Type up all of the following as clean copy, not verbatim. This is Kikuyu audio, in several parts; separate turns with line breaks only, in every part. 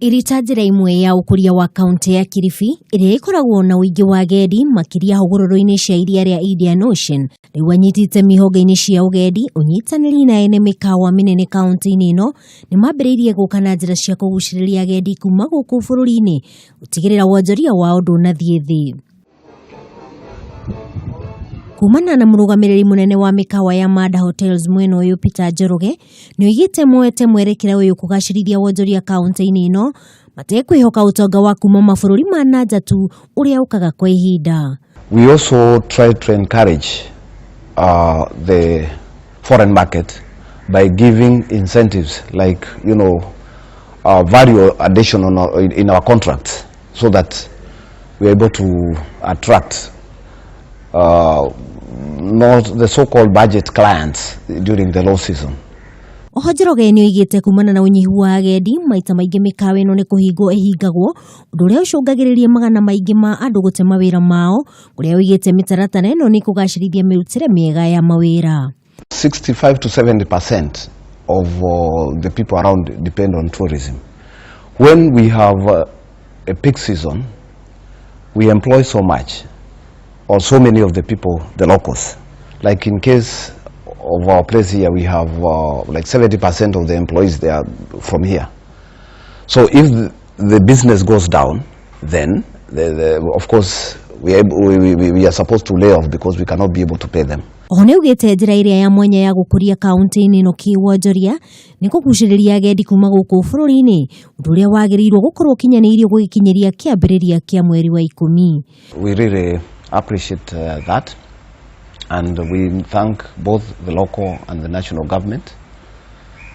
Ĩrĩ ta njĩra ĩmwe ya ũkũria wa kaunti ya Kilifi ĩrĩa ĩkoragwo na ũingĩ wa agendi makĩria hũgũrũrũ-inĩ cia iria rĩa Indian Ocean. Rĩu anyiti itemi honge-inĩ cia ũgendi, ũnyitanĩri na ene mĩkawa mĩnene kaunti-inĩ ĩno nĩ mambĩrĩirie gũka na njĩra cia kũgucĩrĩria agendi kuma gũkũ bũrũri-inĩ gũtigĩrĩra wonjoria wao ndũnathiĩ thĩ. Kumana na mũrũgamĩrĩri mũnene wa mĩkawa ya Manda Hotels mwena ũyũ Peter Njoroge nĩ oigĩte moete mwerekera ũyũ kũgacĩrithia wonjoria kaunti-inĩ ĩno matekwĩhoka ũtonga wa kuma mabũrũri ma na nja tu ũrĩa ũkaga kwa ihinda.
We also try to encourage the foreign market by giving incentives like value addition in our contracts so that we are able to attract not the so-called budget clients during the low season.
Oho Njoroge nĩ oigĩte kumana na ũnyihu wa agendi maita maingĩ mĩkawa ĩno nĩ kũhingwo ĩhingagwo, ũndũ ũrĩa ũcũngagĩrĩria magana maingĩ ma andũ gũte mawĩra mao, kũrĩa oigĩte mĩtaratara ĩno nĩ kũgacĩrithia mĩrutĩre mĩega ya mawĩra.
65 to 70% of the people around depend on tourism. When we have a peak season, we employ so much or so many of the people, the locals. Like in case of our place here, we have like 70% of the employees, they are from here. So if the business goes down, then of course we are supposed to lay off because we cannot be able to pay them.
Oho nĩ augĩte njĩra ĩrĩa ya mwanya ya gũkũria kaunti-inĩ ĩno kĩwonjoria nĩ kũgucĩrĩria agendi kuma gũkũ bũrũri-inĩ, ũndũ ũrĩa wagĩrĩirwo gũkorwo ũkinyanĩirio gũgĩkinyĩria kĩambĩrĩria kĩa mweri wa 10.
We really appreciate that, and we thank both the local and the national government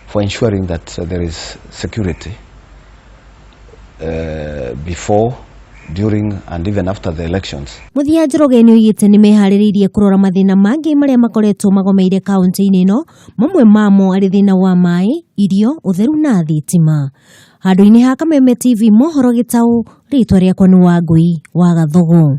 for ensuring that there is security before, during and even after the elections.
Mũthia Njoroge nĩ oigĩte nĩ meharĩrĩirie kũrora mathĩna mangĩ marĩa makoretwo magomeire kaunti-inĩ ĩno, mamwe mamo arĩ thĩna wa maĩ, irio, ũtheru na thitima. Handũ-inĩ ha Kameme TV mohoro gĩtaũ, rĩtwa rĩakwa nĩ Wangũi wa Gathogo.